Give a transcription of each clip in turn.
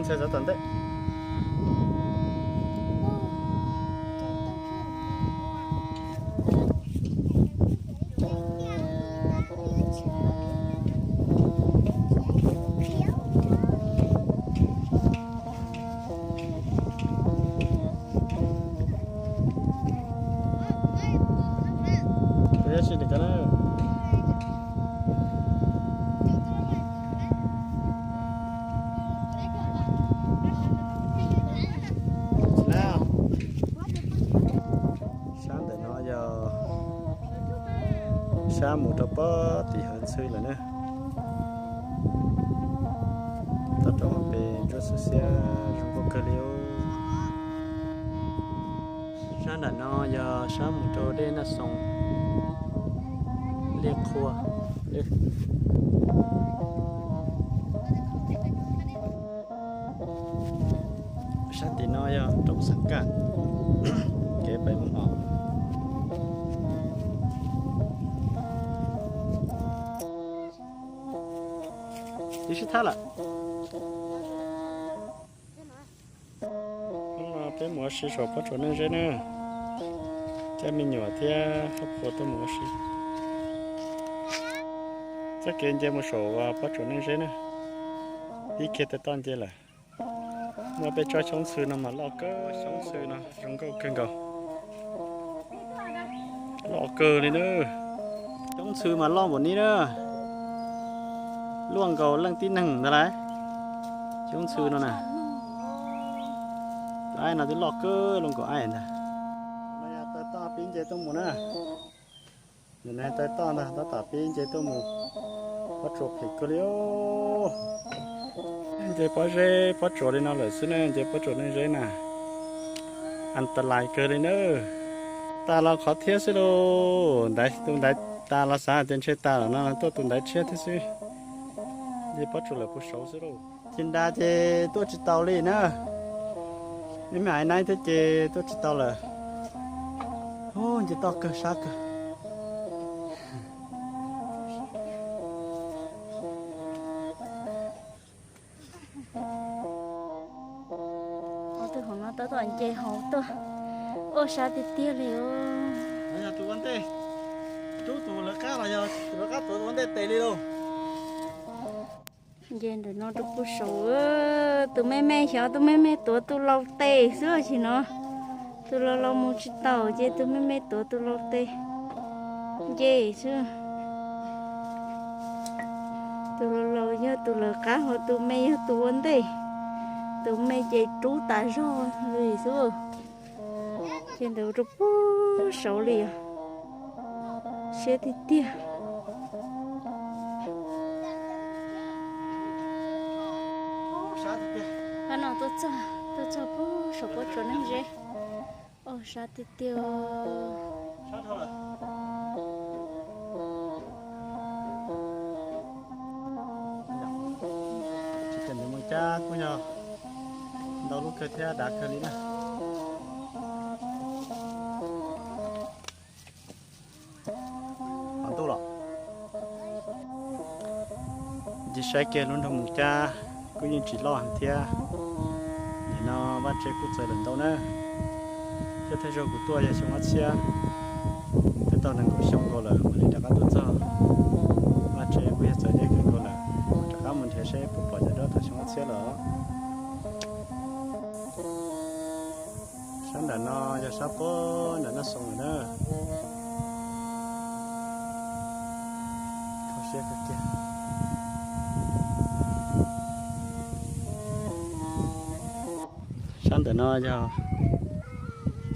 Txog tom ntej. Sab ntawm no yog sab mus rau pob tim hav ntxhw lawm na. Tau rau pem ntsuab xiab xiab zoo nkauj kawg li. Sab nram no yog sab mus rau dej Naj Xoo, dej Qhua. Sab tim no yog roob Xeev Kaj, kev pem mus os. Ib sib thab lawm. Hnub no peb mus ua si saum pob tsuas Neej Zeb na, coj me nyuam thiab koj pua tuaj mus ua si. Txoj kev nce mus saum pob tsuas Neej Zeb na, ib kiag tawm toj nce lawm. Muaj peb tsob xyoob ntxhw no mas loj kawg, xyoob ntxhw no zoo nkauj kawg nkaus. Loj kawg li na. Xyoob ntxhw mas loj npaum ni na. Luaj nkaus leej tib neeg ntag lauj. Xyoob ntxhw no na. Tus aib no twb loj kawg luaj nkaus aib ntag. No yog taw toj pib nce tuaj mus na. Nim no taw toj ntag, tab tom pib nce tuaj mus. Pob tsuas phem kawg li os. Nce pob zeb pob tsuas li no lawm xwb na, nce pob tsuas Neej Zeb na, antalais kawg li na. Tas los qhov thiab xwb lauj, ntaiv tus ntaiv tas los xav tias ntshe tas lawm no tuaj tus ntaiv tshiab thiab xwb. Nce pob tsuas lawm puag saud xwb lauj. Ces nra ces tuaj tsis tau li na. Ib me aiv naib thiab ces tuaj tsis tau lawm. Ub, nce toj kawg sab kawg. Ob tug hauv no tab tom nce hauv tuaj. Ua sab tiag tiag li os. Yog tus ua ntej rub tus lawv qab los yog tus lawv qab tuav tus ua ntej tes li lauj. Nce ntawm no rau puag saud, tus me me xyov tus me me tuav tus laus tes xwb os no. Tus laus laus mus tsis taus ces tus me me tuav tus laus tes nce xwb. Tus laus laus yog tus lawv qab, ho tus me yog tus ua ntej. Tus me ces rub tas zog li xwb. Ces ntawd rau puag saud li os. Siab tiag tiag. Qhov no tuaj txog, tuaj txog puag saum pob tsuas Neej Zeb. Ua sab tiag tiag. Tsis kawm ntawv mus cab kuj yog ntau lub kawg thiab dav kawg li na. Qhov ntuj los ncig saib kiag lub nroog Moos Cab kuj yeej tsis loj heev thiab. Nim no vaj tse kuj txawm lawm ntau na, thiab thawj zaug kuv tuaj yog xyoo ob txhiab, twb tau nees nkaum xyoo nkaus lawm mam li rov qab tuaj txog. Vaj tse kuj yog txawm deb kawg nkaus lawm, rov qab mus nrhiav seb puas pom cov duab thaum xyoo ob txhiab lawm. Sab nram no yog sab puag nram Naj Xoo lawm na. Kho siab kawg kiag. Sab ntawm no yog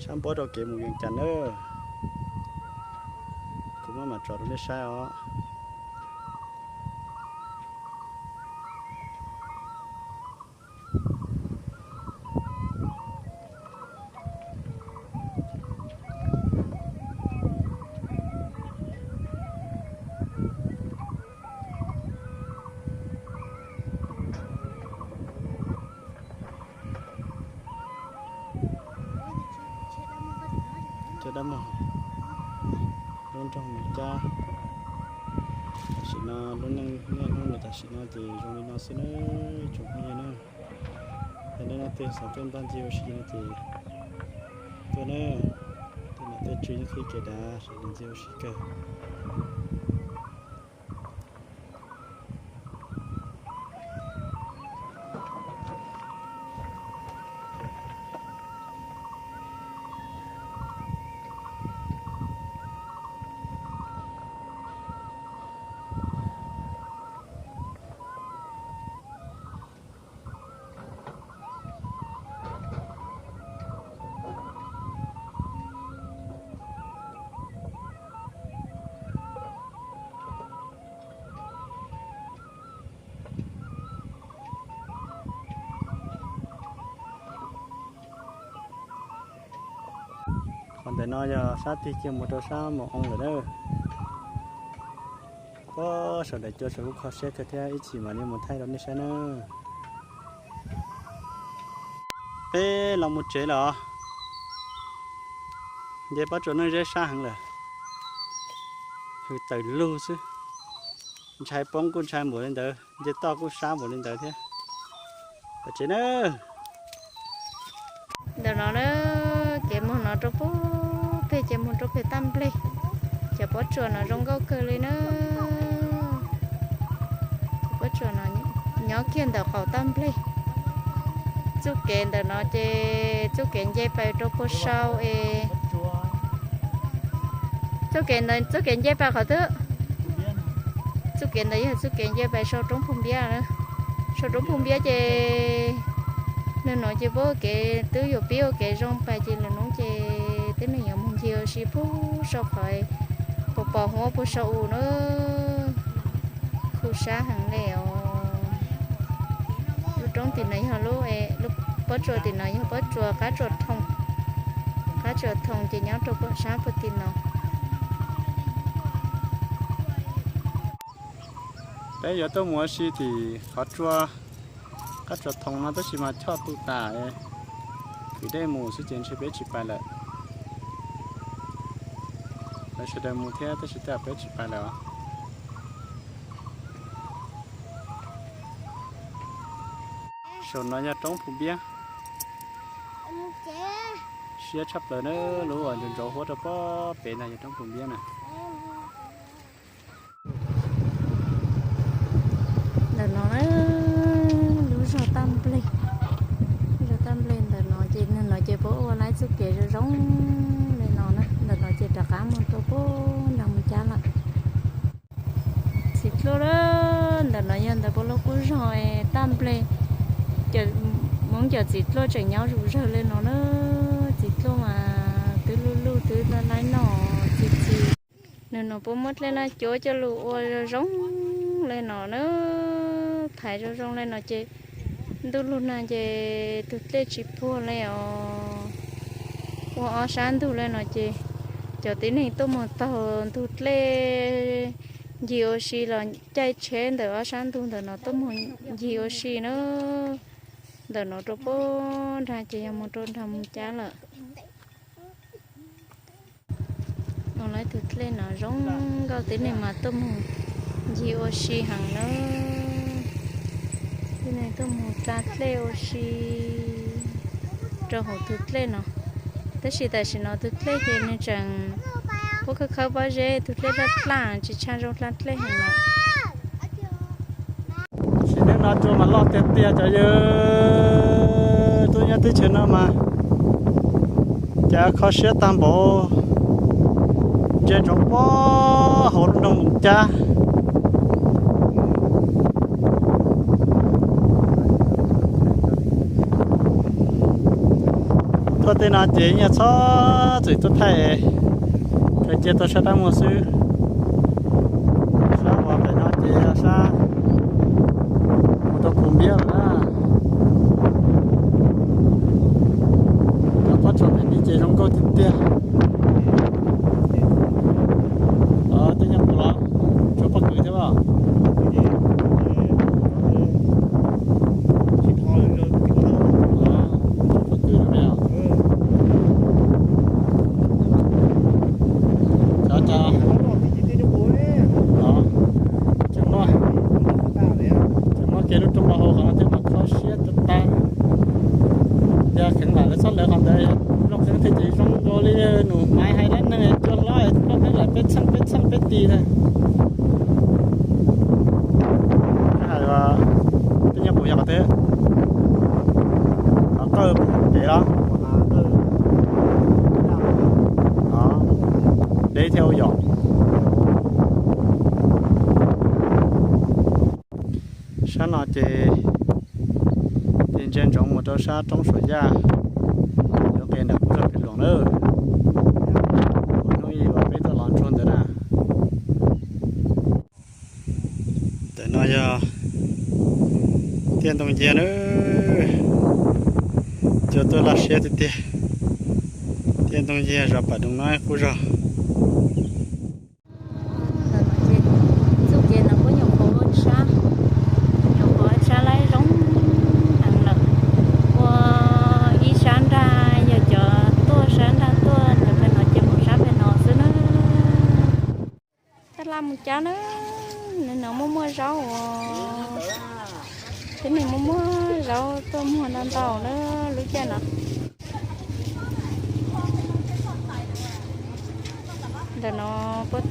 sab npuab rau kev mus Vees Cas na. Kuv maj mam tso rau nej saib os. Cov dab mog, lub nroog Moos Cab. Tam sim no lub neej niaj hnub ntawm tam sim no ces zoo li no xwb nawb tsoom phooj ywg na. Tam no tej xov tooj npaj ntxi ua si no ces tuaj na, tej nom tej tswv nyob qhib kev dav sawv daws ntxi ua si kawg. Qhov ntawm no yog sab tig kiag mus rau sab Moos Oo lawm na. Puag saum daim cua saum lub kho siab kawg thiab, ib chim mam li mus thaij rau nej saib na. Peb los mus tsev lawm os. Nce pob tsuas neej zeb sab heev lawm. Hws tawm lug xwb. Ntshai poob kuj ntshai npaum li ntawd, nce toj kuj sab npaum li ntawd thiab. Pais tsev na. Ntawm no na, kev mus no rau puag pem ces mus rau pem taj nplej. Cov pob tsuas no zoo nkauj kawg li na. Pob tsuas no nyob kiag ntawm qaum taj nplej. Txuj kev ntawm no ces txuj kev nce pais rau puag sau es, txuj kev ntawd txuj kev nce pais qhov twg? Txuj kev ntawd yog txuj kev nce pais sau roob Phooj Npiab na. Sau roob Phooj Npiab ces nws no ces puab kev twb yuav pib ua kev zoo pais ces lwm hnub ces tib neeg yuav mus ncig ua si puag sau qhov pos pos huab puag sau u na. Khu sab heev li os. Lub roob tim no yog lub, lub pob tsuas tim no yog pob tsuas qab tsuas thoo. Qab tsuas thoo ces nyob rau sab puag tim no. Peb yuav tuaj mus ua si tim qhov tsua, qab tsuas thoo no tab sis mas choj tu tas, kwv dej mus xwb ces ntshe peb tsis pais lawm. Lawv sawv daws mus thiab tab sis tej zaum peb tsis pais lawm os. Saum no yog roob Phooj Npiab. Siab tshaj plaws na, lub uas ntsauv ntsauv huab rau pob pem no yog roob Phooj Npiab na. Ntawm no na, lub zos Taj Nplej, lub zos Taj Nplej ntawm no ces, no ces puab ua laib txuj kev zoo zoo li no na, ntawm no ces rov qab mus rau puag nram Moos Cab lawm. Txiv dluab na, ntawm no yog ntawm puab lub qub zos Taj Nplej, Hmoob cov txiv dluab tseem nyob zuj zawg li no na, txiv dluab mas twb luj luj twb laib laib noj txi txiv. Nws no puab muab dlej laj cuab coj lug ua zoo zoo li no na, thaiv zoo zoo li no ces ntuj lug nag ces tug dlej tsis puag li os. Ua ob sab ntug li no ces cov tib neeg tuaj mus taug ntug dlej ncig ua si los caij tsheb ntawm ob sab ntug ntawm no tuaj mus ncig ua si na. Ntawm no rau puag nrag ces yog mus rau nram Moos Cab lawm. Ua lawv tug dlej no zoo nkauj, tib neeg mas tuaj mus ncig ua si heev na. Tib neeg tuaj mus tsa dlej ua si rau hauv tug dlej no. Tab sis tam sim no tug dlej ces nws tseem puab khawb khawb pob zeb, tug dlej dlaj dlaj tsis tshua zoo dlaj dlej heev lawm. Sim neej no tsua mas loj tiag tiag cov yawg, tuaj nyob teb chaws no mas cas kho siab tag npaum, ntsia ntsoov puag hauv lub nroog Moos Cab. Tuaj tej no ces yeej txhob txwm tuaj thaij, kawg cia tuaj sab dab muag xwb. Sab uas pem no ces yog sab mus rau Phoos Npiab lawm na. Cov pob tsuas pem no ces zoo nkauj tiag tiag. Tej nyuag qus los tsuas pob kws thiab os. Pob kws no, cov, cov, tseem muaj, tseem muaj kev lub rooj los hauv qhov no thiab mas kho siab tag tag. thiab ua yom. Sab no ces ntsia ntsoov mus rau sab roob Suav Yaj, yuav qhia nram qub zog pem loos na. Hnub ib uas peb tuaj los ntsuag ntawd na. Ntawm no yog tiaj ntoo nciab na, cua tuaj laj siab tiag tiag. Tiaj ntoo nciab zos Pam Doo no qub zog. Txuj kev no kuj nyuam qhuav ua tshab, nyuam qhuav ua tshab laib zoo heev lawm. Ua ib sab nrag yog cov tuaj sab nrag tuaj ntawm pem no ces mus sab pem no xwb na. Tab laj mus cab na, nws no muaj muaj zaub os. Tib neeg muaj muaj zaub tuaj muag ntau ntau na lub caij no. Ntawm no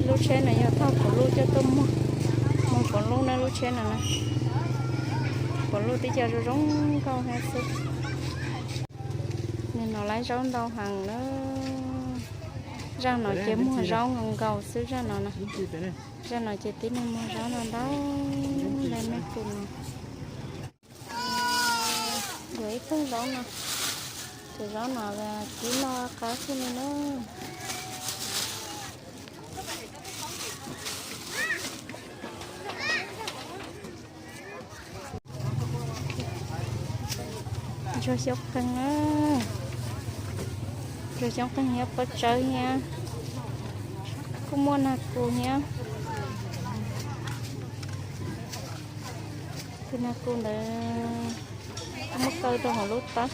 lub tsheb no yog thauj puav luj coj tuaj muag, muag puav luj na lub tsheb no na. Puav luj tib co zoo zoo nkauj thiab xwb. Nim no lawv zaub ntau heev na. Zaj no ces muag zaub nkaus nkaus xwb zaj no na. Zaj no ces tib neeg muag zaub ntau ntau li nej pum no. Yuav ib poog zaub no, ces zaub no kib noj qab xwb li na. Ntsuag xyoob qeeg na, ntsuag xyoob qeeg thiab pob tsawb thiab, kuj muaj nag kus thiab. Tus nag kus ntawd kuj muab kaw rau hauv lub tawb.